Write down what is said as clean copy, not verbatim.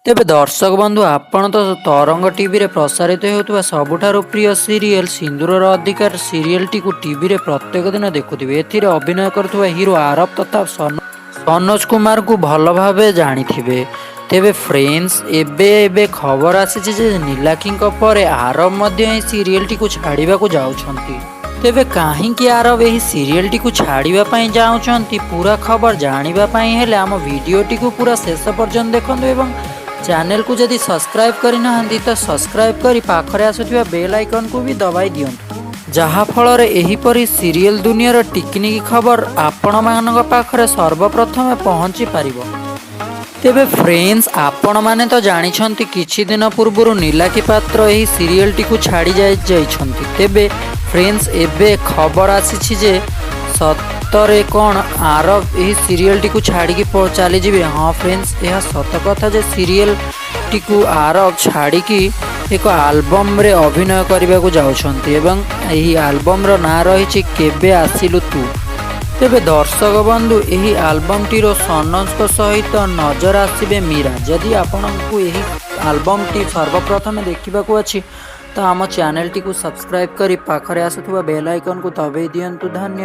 ତେବେ ଦର୍ଶକ ବନ୍ଧୁ, ଆପଣ ତ ତରଙ୍ଗ ଟିଭିରେ ପ୍ରସାରିତ ହେଉଥିବା ସବୁଠାରୁ ପ୍ରିୟ ସିରିଏଲ ସିନ୍ଦୁରର ଅଧିକାର ସିରିଏଲଟିକୁ ଟିଭିରେ ପ୍ରତ୍ୟେକ ଦିନ ଦେଖୁଥିବେ। ଏଥିରେ ଅଭିନୟ କରୁଥିବା ହିରୋ ଆରବ ତଥା ସନୋଜ କୁମାରଙ୍କୁ ଭଲ ଭାବେ ଜାଣିଥିବେ। ତେବେ ଫ୍ରେଣ୍ଡସ୍, ଏବେ ଏବେ ଖବର ଆସିଛି ଯେ ନୀଲାକ୍ଷୀଙ୍କ ପରେ ଆରବ ମଧ୍ୟ ଏହି ସିରିଏଲଟିକୁ ଛାଡ଼ିବାକୁ ଯାଉଛନ୍ତି। ତେବେ କାହିଁକି ଆରବ ଏହି ସିରିଏଲଟିକୁ ଛାଡ଼ିବା ପାଇଁ ଯାଉଛନ୍ତି, ପୁରା ଖବର ଜାଣିବା ପାଇଁ ହେଲେ ଆମ ଭିଡ଼ିଓଟିକୁ ପୁରା ଶେଷ ପର୍ଯ୍ୟନ୍ତ ଦେଖନ୍ତୁ ଏବଂ ଚ୍ୟାନେଲକୁ ଯଦି ସବସ୍କ୍ରାଇବ୍ କରିନାହାନ୍ତି ତ ସବସ୍କ୍ରାଇବ୍ କରି ପାଖରେ ଆସୁଥିବା ବେଲ୍ ଆଇକନ୍କୁ ବି ଦବାଇ ଦିଅନ୍ତୁ, ଯାହାଫଳରେ ଏହିପରି ସିରିଏଲ ଦୁନିଆର ଟିକିନିକି ଖବର ଆପଣମାନଙ୍କ ପାଖରେ ସର୍ବପ୍ରଥମେ ପହଞ୍ଚି ପାରିବ। ତେବେ ଫ୍ରେଣ୍ଡସ୍, ଆପଣମାନେ ତ ଜାଣିଛନ୍ତି, କିଛି ଦିନ ପୂର୍ବରୁ ନୀଲାକ୍ଷୀ ପାତ୍ର ଏହି ସିରିଏଲଟିକୁ ଛାଡ଼ି ଯାଇଛନ୍ତି। ତେବେ ଫ୍ରେଣ୍ଡସ୍, ଏବେ ଖବର ଆସିଛି ଯେ ସତରେ କ'ଣ ଆରବ ଏହି ସିରିଏଲଟିକୁ ଛାଡ଼ିକି ଚାଲିଯିବେ? ହଁ ଫ୍ରେଣ୍ଡସ୍, ଏହା ସତ କଥା ଯେ ସିରିଏଲଟିକୁ ଆରବ ଛାଡ଼ିକି ଏକ ଆଲବମରେ ଅଭିନୟ କରିବାକୁ ଯାଉଛନ୍ତି ଏବଂ ଏହି ଆଲବମର ନାଁ ରହିଛି କେବେ ଆସିଲୁ ତୁ। ତେବେ ଦର୍ଶକ ବନ୍ଧୁ, ଏହି ଆଲବମଟିର ସନୋଜଙ୍କ ସହିତ ନଜର ଆସିବେ ମୀରା। ଯଦି ଆପଣଙ୍କୁ ଏହି ଆଲବମଟି ସର୍ବପ୍ରଥମେ ଦେଖିବାକୁ ଅଛି ତ ଆମ ଚ୍ୟାନେଲଟିକୁ ସବସ୍କ୍ରାଇବ୍ କରି ପାଖରେ ଆସୁଥିବା ବେଲ୍ ଆଇକନ୍କୁ ଦବାଇ ଦିଅନ୍ତୁ। ଧନ୍ୟବାଦ।